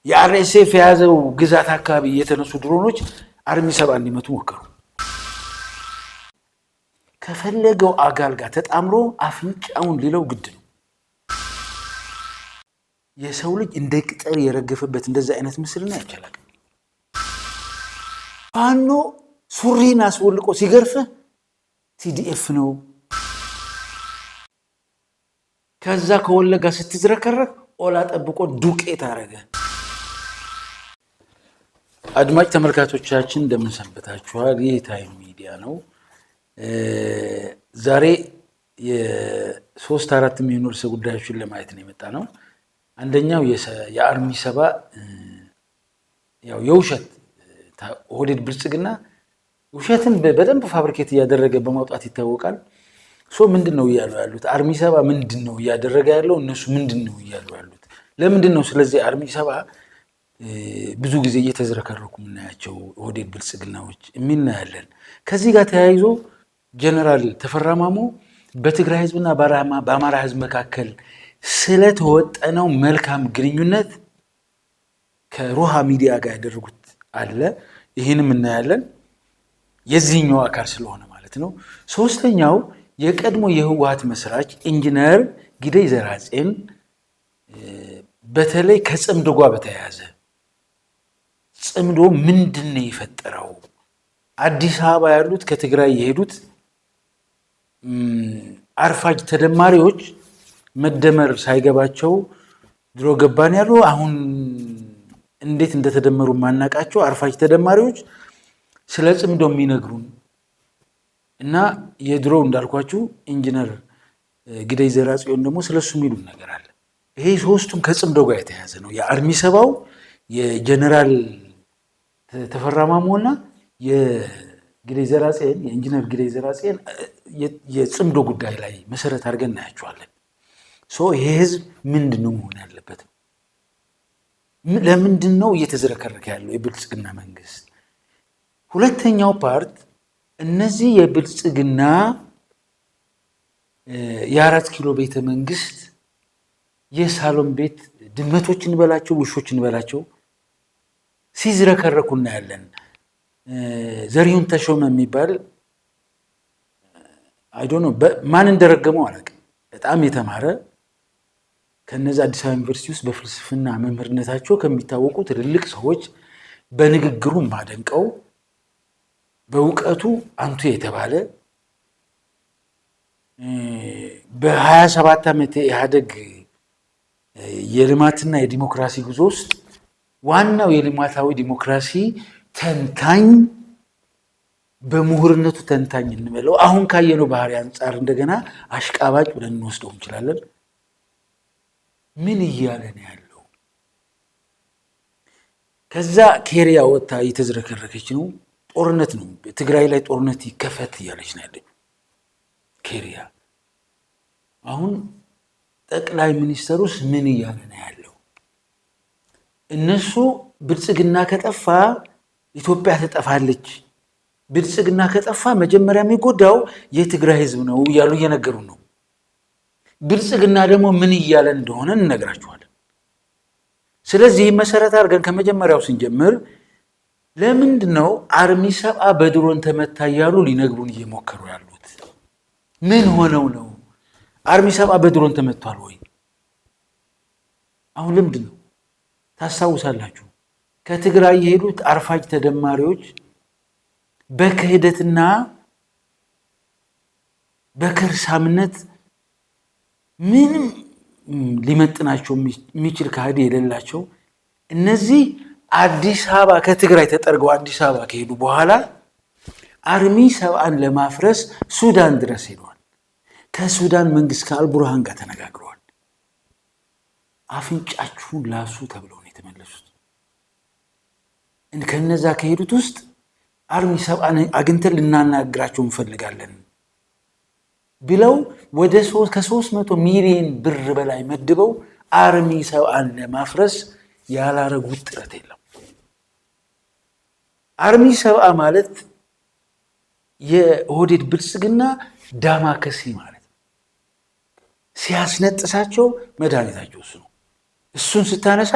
የ RSF የያዘው ግዛት አካባቢ የተነሱ ድሮኖች army 70 እንዲመቱ ሞከሩ። ከፈለገው አጋል ጋር ተጣምሮ አፍንጫውን ሊለው ግድ ነው። የሰው ልጅ እንደ ቅጠል የረገፈበት እንደዚህ አይነት ምስልና አይቻላል። ፋኖ ሱሪን አስወልቆ ሲገርፍህ TDF ነው። ከዛ ከወለጋ ስትዝረከረክ ኦላ ጠብቆ ዱቄት አረገ። አድማጭ ተመልካቾቻችን እንደምን ሰንብታችኋል? ይህ ታይም ሚዲያ ነው። ዛሬ የሶስት አራት የሚሆኑ ርዕሰ ጉዳዮችን ለማየት ነው የመጣነው። አንደኛው የ army 70 ያው የውሸት ኦህዴድ ብልጽግና ውሸትን በደንብ fabricate እያደረገ በማውጣት ይታወቃል። So ምንድን ነው እያሉ ያሉት? army 70 ምንድን ነው እያደረገ ያለው? እነሱ ምንድን ነው እያሉ ያሉት? ለምንድን ነው ስለዚህ army 70 ብዙ ጊዜ እየተዝረከረኩ የምናያቸው ኦህዴድ ብልጽግናዎች የሚናያለን? ከዚህ ጋር ተያይዞ ጀነራል ተፈራ ማሞ በትግራይ ህዝብና በአማራ ህዝብ መካከል ስለተወጠነው መልካም ግንኙነት ከሮሃ ሚዲያ ጋር ያደረጉት አለ። ይህንም እናያለን፣ የዚህኛው አካል ስለሆነ ማለት ነው። ሶስተኛው የቀድሞ የህወሓት መስራች ኢንጂነር ግደይ ዘርአጽዮን በተለይ ከጽምዶ ጋር በተያያዘ ጽምዶ ምንድን ነው የፈጠረው? አዲስ አበባ ያሉት ከትግራይ የሄዱት አርፋጅ ተደማሪዎች መደመር ሳይገባቸው ድሮ ገባን ያሉ፣ አሁን እንዴት እንደተደመሩ የማናውቃቸው አርፋጅ ተደማሪዎች ስለ ጽምዶ የሚነግሩን እና የድሮ እንዳልኳችሁ ኢንጂነር ግደይ ዘርአጽዮን ደግሞ ስለሱ የሚሉን ነገር አለ። ይሄ ሶስቱም ከጽምዶ ጋር የተያያዘ ነው። የ army 70ው፣ የጀነራል ተፈራ ማሞና የግደይ ዘርአጽዮን፣ የኢንጂነር ግደይ ዘርአጽዮን የጽምዶ ጉዳይ ላይ መሰረት አድርገን እናያቸዋለን። So ይሄ ህዝብ ምንድን ነው መሆን ያለበት? ለምንድን ነው እየተዝረከረከ ያለው የብልጽግና መንግስት? ሁለተኛው part እነዚህ የብልጽግና የአራት ኪሎ ቤተ መንግስት የሳሎን ቤት ድመቶች እንበላቸው ውሾች እንበላቸው ሲዝረከረኩ እናያለን። ዘሪሁን ተሾመ የሚባል፣ I don't know ማን እንደረገመው አላውቅም። በጣም የተማረ፣ ከነዚ አዲስ አበባ ዩኒቨርሲቲ ውስጥ በፍልስፍና መምህርነታቸው ከሚታወቁ ትልልቅ ሰዎች፣ በንግግሩ ማደንቀው፣ በእውቀቱ አንቱ የተባለ፣ በ27 ዓመት የኢህአደግ የልማትና የዲሞክራሲ ጉዞ ውስጥ ዋናው የልማታዊ ዲሞክራሲ ተንታኝ፣ በምሁርነቱ ተንታኝ እንበለው፣ አሁን ካየነው ባህሪ አንጻር እንደገና አሽቃባጭ ብለን እንወስደው እንችላለን። ምን እያለ ነው ያለው? ከዛ ኬሪያ ወጥታ እየተዝረከረከች ነው። ጦርነት ነው፣ ትግራይ ላይ ጦርነት ይከፈት እያለች ነው ያለችው ኬሪያ። አሁን ጠቅላይ ሚኒስተሩስ ምን እያለ ነው ያለው? እነሱ ብልጽግና ከጠፋ ኢትዮጵያ ትጠፋለች፣ ብልጽግና ከጠፋ መጀመሪያ የሚጎዳው የትግራይ ህዝብ ነው እያሉ እየነገሩ ነው። ብልጽግና ደግሞ ምን እያለ እንደሆነ እንነግራችኋለን። ስለዚህ መሰረት አድርገን ከመጀመሪያው ስንጀምር ለምንድን ነው army 70 በድሮን ተመታ እያሉ ሊነግሩን እየሞከሩ ያሉት? ምን ሆነው ነው? army 70 በድሮን ተመቷል ወይ? አሁን ለምንድን ነው ታስታውሳላችሁ? ከትግራይ የሄዱት አርፋጅ ተደማሪዎች በክህደትና በከርሳምነት ምንም ሊመጥናቸው የሚችል ካህዲ የሌላቸው እነዚህ አዲስ አበባ ከትግራይ ተጠርገው አዲስ አበባ ከሄዱ በኋላ army 70ን ለማፍረስ ሱዳን ድረስ ሄደዋል። ከሱዳን መንግስት ከአልቡርሃን ጋር ተነጋግረዋል። አፍንጫችሁን ላሱ ተብለው ነው የተመለሱት። ከነዛ ከሄዱት ውስጥ army 70ን አግኝተን ልናናግራቸው እንፈልጋለን ብለው ወደ ከ300 ሚሊዮን ብር በላይ መድበው army 70ን ለማፍረስ ያላረጉት ጥረት የለም። army 70 ማለት የኦህዴድ ብልጽግና ዳማከሴ ማለት ነው። ሲያስነጥሳቸው መድኃኒታቸው እሱ ነው። እሱን ስታነሳ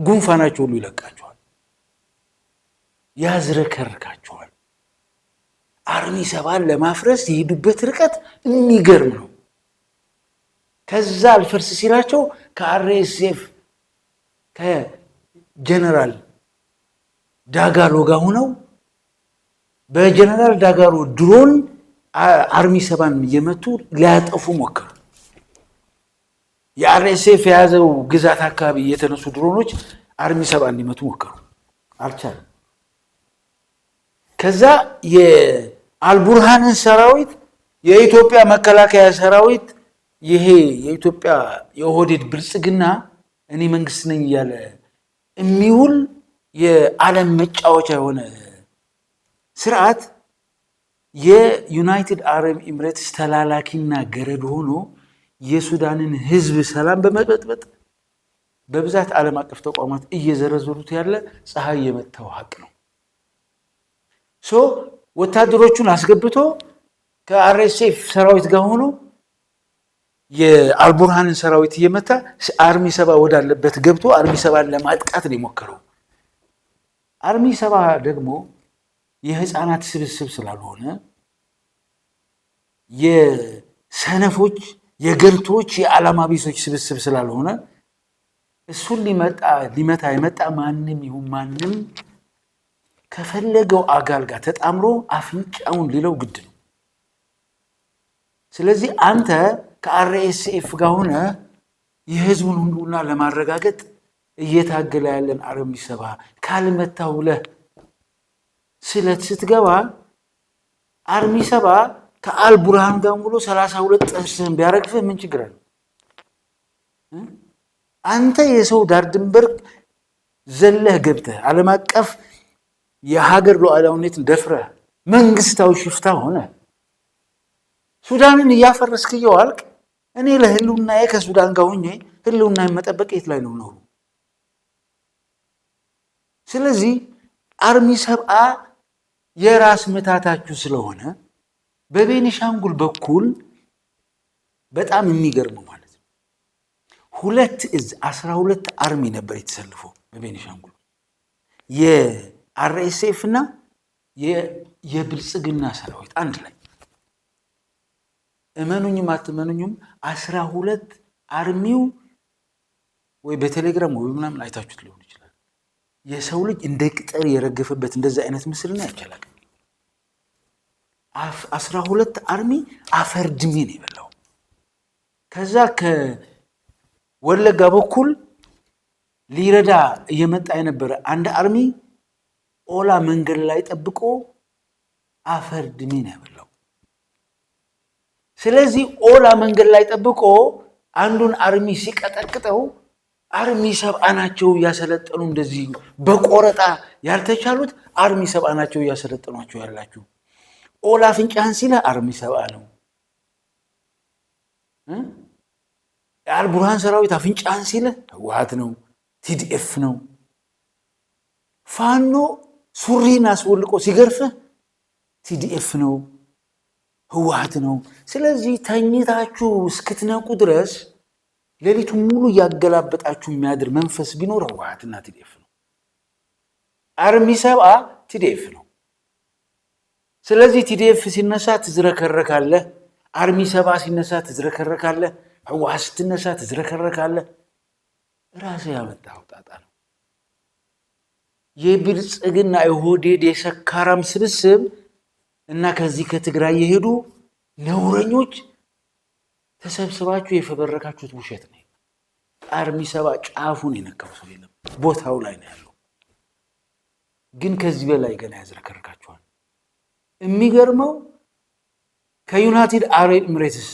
ጉንፋናቸው ሁሉ ይለቃቸዋል፣ ያዝረከርካቸዋል። Army 70ን ለማፍረስ የሄዱበት ርቀት የሚገርም ነው። ከዛ አልፈርስ ሲላቸው ከ RSF ከጀነራል ዳጋሎ ጋር ሆነው በጀነራል ዳጋሎ ድሮን Army 70ን እየመቱ ሊያጠፉ ሞከሩ። የ RSF የያዘው ግዛት አካባቢ የተነሱ ድሮኖች Army 70 እንዲመቱ ሞከሩ፣ አልቻለም። ከዛ የአልቡርሃንን ሰራዊት የኢትዮጵያ መከላከያ ሰራዊት፣ ይሄ የኢትዮጵያ የኦህዴድ ብልጽግና እኔ መንግስት ነኝ እያለ የሚውል የዓለም መጫወቻ የሆነ ስርዓት የ United Arab Emirates ተላላኪና ገረድ ሆኖ የሱዳንን ህዝብ ሰላም በመበጥበጥ በብዛት ዓለም አቀፍ ተቋማት እየዘረዘሩት ያለ ፀሐይ የመታው ሀቅ ነው። So ወታደሮቹን አስገብቶ ከ RSF ሰራዊት ጋር ሆኖ የአልቡርሃንን ሰራዊት እየመታ Army 70 ወዳለበት ገብቶ Army 70ን ለማጥቃት ነው የሞከረው። Army 70 ደግሞ የህፃናት ስብስብ ስላልሆነ፣ የሰነፎች፣ የገልቶች፣ የዓላማ ቢሶች ስብስብ ስላልሆነ እሱን ሊመታ የመጣ ማንም ይሁን ማንም ከፈለገው አጋል ጋር ተጣምሮ አፍንጫውን ሊለው ግድ ነው። ስለዚህ አንተ ከ RSF ጋር ሆነ የህዝቡን ህልውና ለማረጋገጥ እየታገለ ያለን Army 70 ካልመታው ብለህ ስለት ስትገባ Army 70 ከአልቡርሃን ጋር ብሎ 32 ጥርስህን ቢያረግፍህ ምን ችግር አለ? አንተ የሰው ዳር ድንበር ዘለህ ገብተህ ዓለም አቀፍ የሀገር ሉዓላዊነትን ደፍረህ መንግስታዊ ሽፍታ ሆነ ሱዳንን እያፈረስክ እየዋልክ እኔ ለህልውናዬ ከሱዳን ጋር ሆኜ ህልውናዬን መጠበቅ የት ላይ ነው ኖሩ? ስለዚህ Army 70 የራስ ምታታችሁ ስለሆነ በቤኒሻንጉል በኩል በጣም የሚገርመው ማለት ነው ሁለት እዝ 12 army ነበር የተሰልፈው በቤኒሻንጉል፣ የ RSF እና የብልጽግና ሰራዊት አንድ ላይ። እመኑኝም አትመኑኝም 12 army ው ወይ በቴሌግራም ወይ ምናምን አይታችሁት ሊሆን ይችላል። የሰው ልጅ እንደ ቅጠል የረገፈበት እንደዚህ አይነት ምስል ነው አይቻላል። 12 army አፈር ድሜ ነው የበላው። ከዛ ከወለጋ በኩል ሊረዳ እየመጣ የነበረ አንድ army ኦላ መንገድ ላይ ጠብቆ አፈር ድሜ ነው የበላው። ስለዚህ ኦላ መንገድ ላይ ጠብቆ አንዱን army ሲቀጠቅጠው Army 70 ናቸው እያሰለጠኑ፣ እንደዚህ በቆረጣ ያልተቻሉት Army 70 ናቸው እያሰለጠኗቸው ያላችሁ። ኦላ አፍንጫህን ሲለ Army 70 ነው። የአልቡርሃን ሰራዊት አፍንጫህን ሲለ ህወሓት ነው፣ TDF ነው። ፋኖ ሱሪን አስወልቆ ሲገርፍህ TDF ነው፣ ህወሓት ነው። ስለዚህ ተኝታችሁ እስክትነቁ ድረስ ሌሊቱን ሙሉ እያገላበጣችሁ የሚያድር መንፈስ ቢኖር ህወሓትና TDF ነው። Army 70 TDF ነው። ስለዚህ TDF ሲነሳ ትዝረከረካለህ። Army 70 ሲነሳ ትዝረከረካለህ። ህወሓት ስትነሳ ትዝረከረካለህ። ራስህ ያመጣኸው ጣጣ ነው። የብልጽግና የኦህዴድ የሰካራም ስብስብ እና ከዚህ ከትግራይ የሄዱ ነውረኞች ተሰብስባችሁ የፈበረካችሁት ውሸት ነው። Army 70 ጫፉን የነካው ሰው የለም፣ ቦታው ላይ ነው ያለው። ግን ከዚህ በላይ ገና ያዝረከርካችኋል። የሚገርመው ከ United Arab Emirates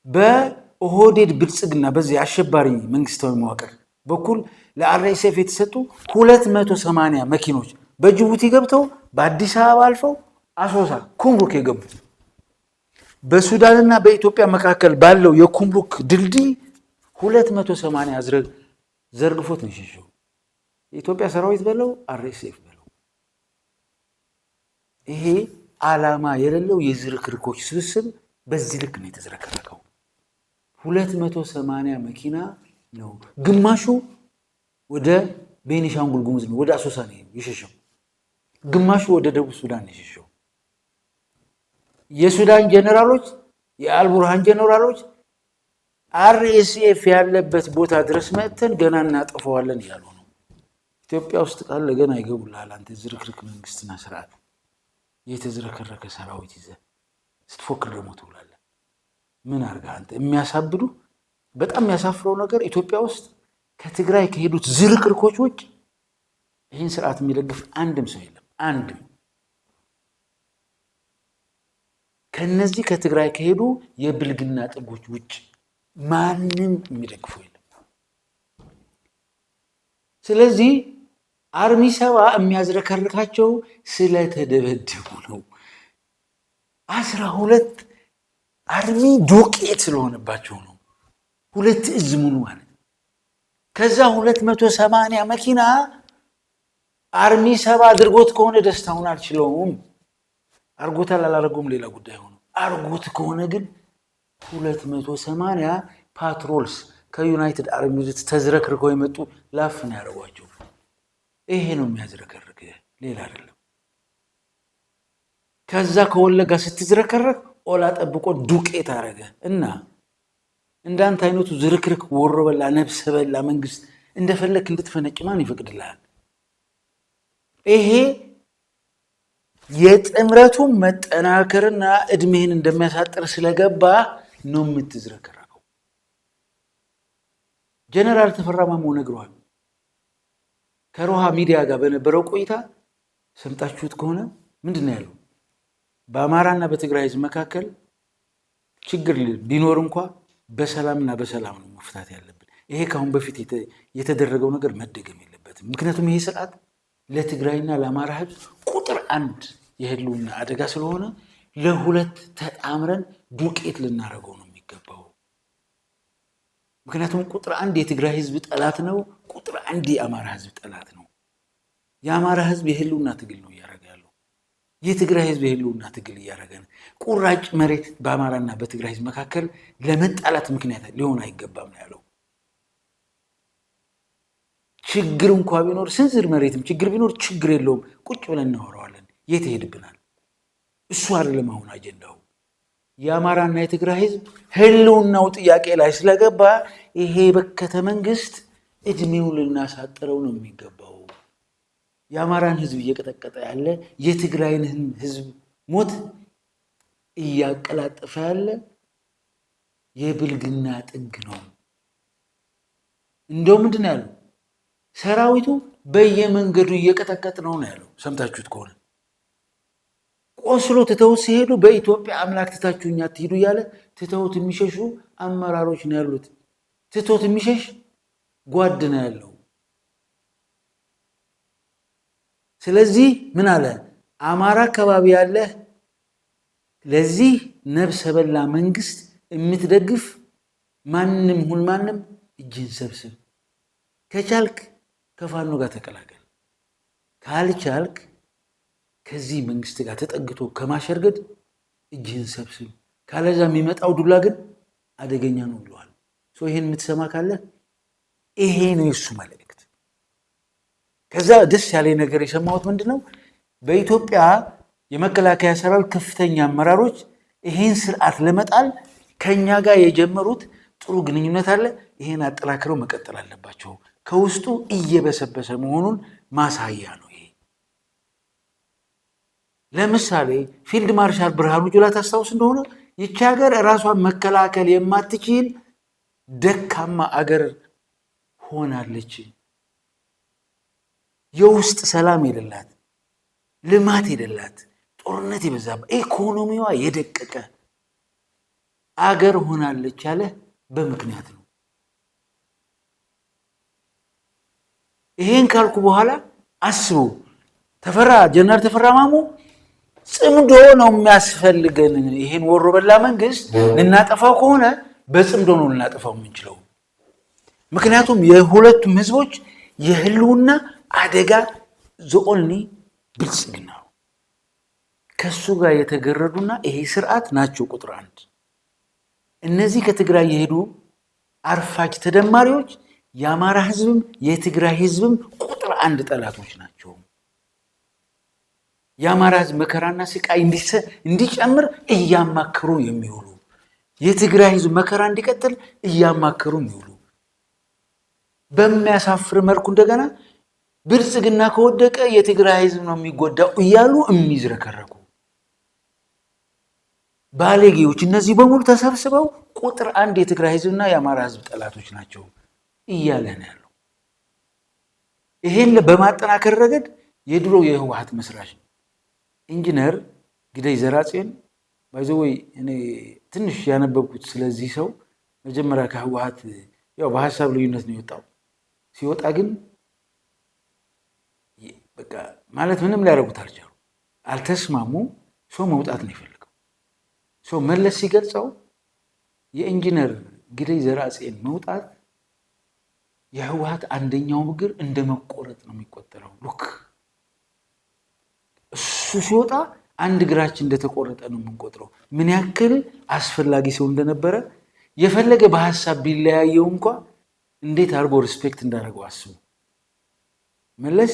በኦህዴድ ብልጽግና በዚህ አሸባሪ መንግስታዊ መዋቅር በኩል ለ RSF የተሰጡ 280 መኪኖች በጅቡቲ ገብተው በአዲስ አበባ አልፈው አሶሳ ኩምሩክ የገቡት በሱዳንና በኢትዮጵያ መካከል ባለው የኩምሩክ ድልድይ 280 ዘርግፎት ነው የሸሸው። የኢትዮጵያ ሰራዊት በለው RSF በለው ይሄ ዓላማ የሌለው የዝርክርኮች ስብስብ በዚህ ልክ ነው የተዝረከረከው። 280 መኪና ነው፣ ግማሹ ወደ ቤኒሻንጉል ጉሙዝ ነው፣ ወደ አሶሳ ነው የሸሸው። ግማሹ ወደ ደቡብ ሱዳን ነው የሸሸው። የሱዳን ጀኔራሎች፣ የአልቡርሃን ጀኔራሎች RSF ያለበት ቦታ ድረስ መጥተን ገና እናጠፈዋለን እያሉ ነው። ኢትዮጵያ ውስጥ ካለ ገና ይገቡልሃል። አንተ ዝርክርክ መንግስትና ስርዓት፣ የተዝረከረከ ሰራዊት ይዘህ ስትፎክር ደግሞ ትውላለህ። ምን አድርገህ አንተ? የሚያሳብዱ፣ በጣም የሚያሳፍረው ነገር ኢትዮጵያ ውስጥ ከትግራይ ከሄዱት ዝርክርኮች ውጭ ይህን ስርዓት የሚደግፍ አንድም ሰው የለም። አንድም። ከነዚህ ከትግራይ ከሄዱ የብልግና ጥጎች ውጭ ማንም የሚደግፈው የለም። ስለዚህ army 70 የሚያዝረከርካቸው ስለተደበደቡ ነው። 12 army ዱቄት ስለሆነባቸው ነው። ሁለት እዝ ሙሉ ማለት ከዛ 280 መኪና army 70 አድርጎት ከሆነ ደስታውን አልችለውም። አርጎታል አላረገውም ሌላ ጉዳይ ሆኖ፣ አርጎት ከሆነ ግን 280 patrols ከ United Arab Emirates ተዝረክርከው የመጡ ላፍ ነው ያደረጓቸው። ይሄ ነው የሚያዝረከርክ፣ ሌላ አይደለም። ከዛ ከወለጋ ስትዝረከረክ ኦላ ጠብቆ ዱቄት አረገ እና እንዳንተ አይነቱ ዝርክርክ ወሮ በላ ነፍሰ በላ መንግስት እንደፈለክ እንድትፈነጭ ማን ይፈቅድልሃል? ይሄ የጥምረቱ መጠናከርና እድሜህን እንደሚያሳጥር ስለገባ ነው የምትዝረከረከው። ጀነራል ተፈራ ማሞ ነግረዋል። ከሮሃ ሚዲያ ጋር በነበረው ቆይታ ሰምጣችሁት ከሆነ ምንድን ነው ያለው? በአማራና በትግራይ ህዝብ መካከል ችግር ቢኖር እንኳ በሰላምና በሰላም ነው መፍታት ያለብን። ይሄ ከአሁን በፊት የተደረገው ነገር መደገም የለበትም። ምክንያቱም ይሄ ስርዓት ለትግራይና ለአማራ ህዝብ ቁጥር አንድ የህልውና አደጋ ስለሆነ ለሁለት ተጣምረን ዱቄት ልናደርገው ነው የሚገባው። ምክንያቱም ቁጥር አንድ የትግራይ ህዝብ ጠላት ነው። ቁጥር አንድ የአማራ ህዝብ ጠላት ነው። የአማራ ህዝብ የህልውና ትግል ነው እያደረገ ያለው። የትግራይ ህዝብ የህልውና ትግል እያደረገ ነው። ቁራጭ መሬት በአማራና በትግራይ ህዝብ መካከል ለመጣላት ምክንያት ሊሆን አይገባም ነው ያለው። ችግር እንኳ ቢኖር፣ ስንዝር መሬትም ችግር ቢኖር ችግር የለውም፣ ቁጭ ብለን እናወራዋለን። የት ይሄድብናል? እሱ አይደለም አሁን አጀንዳው። የአማራና የትግራይ ህዝብ ህልውናው ጥያቄ ላይ ስለገባ ይሄ የበከተ መንግስት እድሜውን ልናሳጥረው ነው የሚገባው። የአማራን ህዝብ እየቀጠቀጠ ያለ፣ የትግራይን ህዝብ ሞት እያቀላጠፈ ያለ የብልግና ጥግ ነው። እንደው ምንድን ነው ያለው? ሰራዊቱ በየመንገዱ እየቀጠቀጥ ነው ነው ያለው። ሰምታችሁት ከሆነ ቆስሎ ትተውት ሲሄዱ በኢትዮጵያ አምላክ ትታችሁኛ አትሂዱ እያለ ትተውት የሚሸሹ አመራሮች ነው ያሉት። ትቶት የሚሸሽ ጓድ ነው ያለው። ስለዚህ ምን አለ? አማራ አካባቢ ያለህ ለዚህ ነፍሰ በላ መንግስት የምትደግፍ ማንም ሁን ማንም እጅህን ሰብስብ፣ ከቻልክ ከፋኖ ጋር ተቀላቀል፣ ካልቻልክ ከዚህ መንግስት ጋር ተጠግቶ ከማሸርገድ እጅህን ሰብስብ፣ ካለዛ የሚመጣው ዱላ ግን አደገኛ ነው ብለዋል። ይህን የምትሰማ ካለ ይሄ ነው የሱ መልእክት። ከዛ ደስ ያለ ነገር የሰማሁት ምንድን ነው? በኢትዮጵያ የመከላከያ ሰራዊት ከፍተኛ አመራሮች ይሄን ስርዓት ለመጣል ከኛ ጋር የጀመሩት ጥሩ ግንኙነት አለ። ይሄን አጠናክረው መቀጠል አለባቸው። ከውስጡ እየበሰበሰ መሆኑን ማሳያ ነው ይሄ። ለምሳሌ ፊልድ ማርሻል ብርሃኑ ጁላ ታስታውስ እንደሆነ ይቺ ሀገር ራሷን መከላከል የማትችል ደካማ አገር ሆናለች። የውስጥ ሰላም የሌላት፣ ልማት የሌላት፣ ጦርነት የበዛባት፣ ኢኮኖሚዋ የደቀቀ አገር ሆናለች ያለ በምክንያት ነው። ይሄን ካልኩ በኋላ አስቡ፣ ተፈራ ጀነራል ተፈራ ማሞ ጽምዶ ነው የሚያስፈልገን። ይሄን ወሮ በላ መንግስት ልናጠፋው ከሆነ በጽምዶ ነው ልናጠፋው የምንችለው። ምክንያቱም የሁለቱም ህዝቦች የህልውና አደጋ the only ብልጽግና ነው። ከሱ ጋር የተገረዱና ይሄ ስርዓት ናቸው ቁጥር አንድ። እነዚህ ከትግራይ የሄዱ አርፋጅ ተደማሪዎች የአማራ ህዝብም የትግራይ ህዝብም ቁጥር አንድ ጠላቶች ናቸው። የአማራ ህዝብ መከራና ስቃይ እንዲጨምር እያማከሩ የሚውሉ፣ የትግራይ ህዝብ መከራ እንዲቀጥል እያማከሩ የሚውሉ፣ በሚያሳፍር መልኩ እንደገና ብልጽግና ከወደቀ የትግራይ ህዝብ ነው የሚጎዳው እያሉ የሚዝረከረኩ ባለጌዎች፣ እነዚህ በሙሉ ተሰብስበው ቁጥር አንድ የትግራይ ህዝብና የአማራ ህዝብ ጠላቶች ናቸው እያለ ነው ያለው። ይሄን በማጠናከር ረገድ የድሮ የህወሓት መስራች ኢንጂነር ግደይ ዘርአጽዮን፣ by the way እኔ ትንሽ ያነበብኩት ስለዚህ ሰው፣ መጀመሪያ ከህወሓት ያው በሀሳብ ልዩነት ነው የወጣው። ሲወጣ ግን በቃ ማለት ምንም ሊያደርጉት አልቻሉ፣ አልተስማሙ። ሰው መውጣት ነው የፈለገው። ሰው መለስ ሲገልጸው የኢንጂነር ግደይ ዘርአጽዮን መውጣት የህወሓት አንደኛው እግር እንደ መቆረጥ ነው የሚቆጠረው። Look፣ እሱ ሲወጣ አንድ እግራችን እንደተቆረጠ ነው የምንቆጥረው። ምን ያክል አስፈላጊ ሰው እንደነበረ፣ የፈለገ በሀሳብ ቢለያየው እንኳ እንዴት አድርጎ respect እንዳደረገው አስቡ። መለስ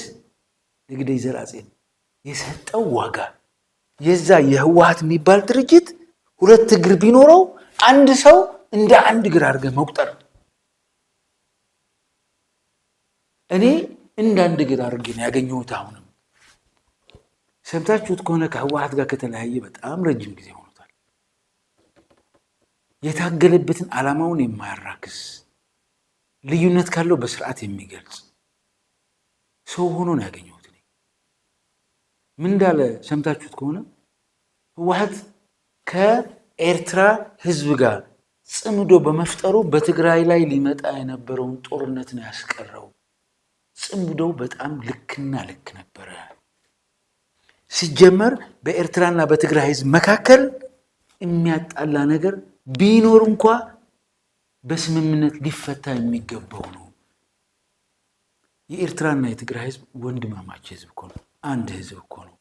ለግደይ ዘርአጽዮን የሰጠው ዋጋ፣ የዛ የህወሓት የሚባል ድርጅት ሁለት እግር ቢኖረው አንድ ሰው እንደ አንድ እግር አድርገህ መቁጠር፣ እኔ እንደ አንድ እግር አድርጌ ነው ያገኘሁት። አሁንም ሰምታችሁት ከሆነ ከህወሓት ጋር ከተለያየ በጣም ረጅም ጊዜ ሆኖታል። የታገለበትን ዓላማውን የማያራክስ፣ ልዩነት ካለው በስርዓት የሚገልጽ ሰው ሆኖ ነው ያገኘሁት። እኔ ምን እንዳለ ሰምታችሁት ከሆነ፣ ህወሓት ከኤርትራ ህዝብ ጋር ጽምዶ በመፍጠሩ በትግራይ ላይ ሊመጣ የነበረውን ጦርነት ነው ያስቀረው። ጽምዶው በጣም ልክና ልክ ነበረ። ሲጀመር በኤርትራና በትግራይ ህዝብ መካከል የሚያጣላ ነገር ቢኖር እንኳ በስምምነት ሊፈታ የሚገባው ነው። የኤርትራና የትግራይ ህዝብ ወንድማማች ህዝብ እኮ ነው። አንድ ህዝብ እኮ ነው።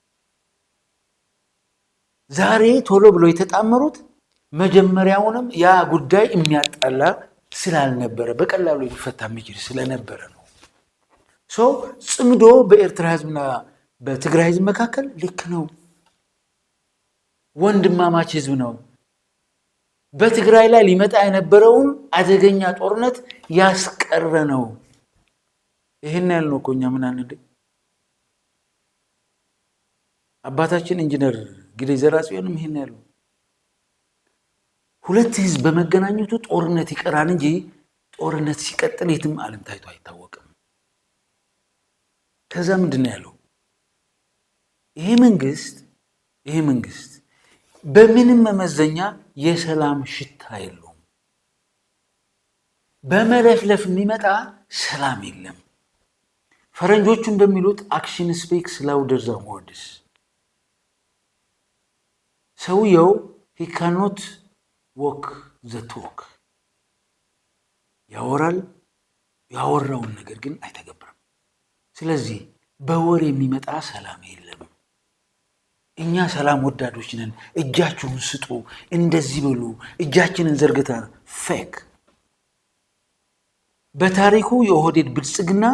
ዛሬ ቶሎ ብሎ የተጣመሩት መጀመሪያውንም ያ ጉዳይ የሚያጣላ ስላልነበረ፣ በቀላሉ ሊፈታ የሚችል ስለነበረ ነው። So ጽምዶ በኤርትራ ህዝብና በትግራይ ህዝብ መካከል ልክ ነው። ወንድማማች ህዝብ ነው። በትግራይ ላይ ሊመጣ የነበረውን አደገኛ ጦርነት ያስቀረ ነው። ይህን ያልነው እኮ እኛ ምን አልን? አባታችን ኢንጂነር ግደይ ዘርአጽዮንም ይህን ያሉ፣ ሁለት ህዝብ በመገናኘቱ ጦርነት ይቀራል እንጂ ጦርነት ሲቀጥል የትም ዓለም ታይቶ አይታወቅም። ከዛ ምንድን ነው ያለው? ይሄ መንግስት በምንም መመዘኛ የሰላም ሽታ የለውም። በመለፍለፍ የሚመጣ ሰላም የለም። ፈረንጆቹ እንደሚሉት action speaks louder than words። ሰውየው ሂ ካኖት ወክ ዘ ቶክ፣ ያወራል፣ ያወራውን ነገር ግን አይተገብርም። ስለዚህ በወሬ የሚመጣ ሰላም የለም። እኛ ሰላም ወዳዶች ነን፣ እጃችሁን ስጡ፣ እንደዚህ በሉ፣ እጃችንን ዘርግተን፣ fake። በታሪኩ የኦህዴድ ብልጽግና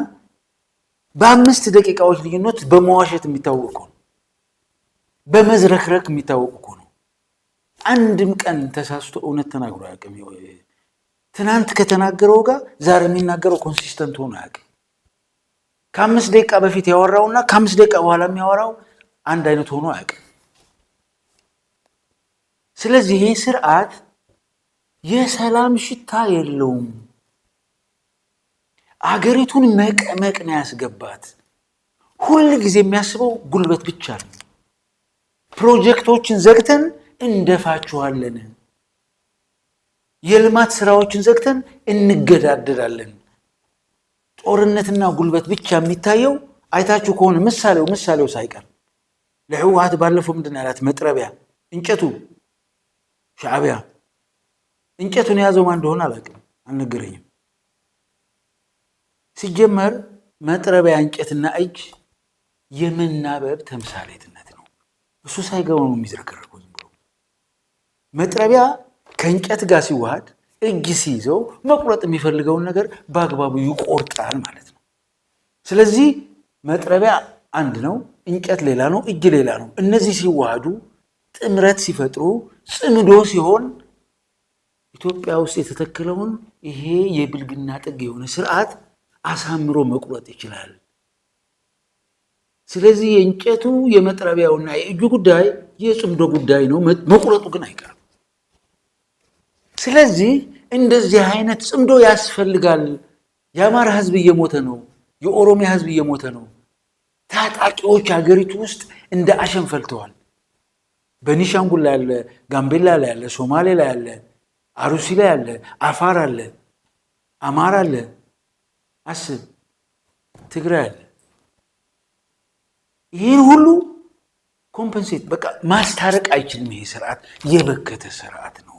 በ5 ደቂቃዎች ልዩነት በመዋሸት የሚታወቅ ነው። በመዝረክረክ የሚታወቅ እኮ ነው። አንድም ቀን ተሳስቶ እውነት ተናግሮ አያውቅም። ትናንት ከተናገረው ጋር ዛሬ የሚናገረው consistent ሆኖ አያውቅም። ከ5 ደቂቃ በፊት ያወራውና ከ5 ደቂቃ በኋላ የሚያወራው አንድ አይነት ሆኖ አያውቅም። ስለዚህ ይህ ስርዓት የሰላም ሽታ የለውም። አገሪቱን መቀመቅ ነው ያስገባት። ሁል ጊዜ የሚያስበው ጉልበት ብቻ ነው። ፕሮጀክቶችን ዘግተን እንደፋችኋለን፣ የልማት ስራዎችን ዘግተን እንገዳደላለን። ጦርነትና ጉልበት ብቻ የሚታየው፣ አይታችሁ ከሆነ ምሳሌው ሳይቀር ለህወሓት ባለፈው ምንድን ያላት? መጥረቢያ እንጨቱ ሻዕቢያ እንጨቱን የያዘው ማን እንደሆነ አላውቅም፣ አልነገረኝም። ሲጀመር መጥረቢያ እንጨትና እጅ የመናበብ ተምሳሌትነት ነው። እሱ ሳይገባው ነው የሚዝረከረከው። ዝም ብሎ መጥረቢያ ከእንጨት ጋር ሲዋሃድ እጅ ሲይዘው መቁረጥ የሚፈልገውን ነገር በአግባቡ ይቆርጣል ማለት ነው። ስለዚህ መጥረቢያ አንድ ነው፣ እንጨት ሌላ ነው፣ እጅ ሌላ ነው። እነዚህ ሲዋሃዱ ጥምረት ሲፈጥሩ ጽምዶ ሲሆን ኢትዮጵያ ውስጥ የተተከለውን ይሄ የብልግና ጥግ የሆነ ስርዓት አሳምሮ መቁረጥ ይችላል። ስለዚህ የእንጨቱ የመጥረቢያውና የእጁ ጉዳይ የጽምዶ ጉዳይ ነው። መቁረጡ ግን አይቀርም። ስለዚህ እንደዚህ አይነት ጽምዶ ያስፈልጋል። የአማራ ሕዝብ እየሞተ ነው። የኦሮሚያ ሕዝብ እየሞተ ነው። ታጣቂዎች ሀገሪቱ ውስጥ እንደ አሸን ፈልተዋል። በኒሻንጉል ላይ ያለ፣ ጋምቤላ ላይ ያለ፣ ሶማሌ ላይ ያለ፣ አሩሲ ላይ ያለ፣ አፋር አለ፣ አማራ አለ፣ አስብ፣ ትግራይ አለ። ይህን ሁሉ compensate በቃ ማስታረቅ አይችልም። ይሄ ስርዓት የበከተ ስርዓት ነው።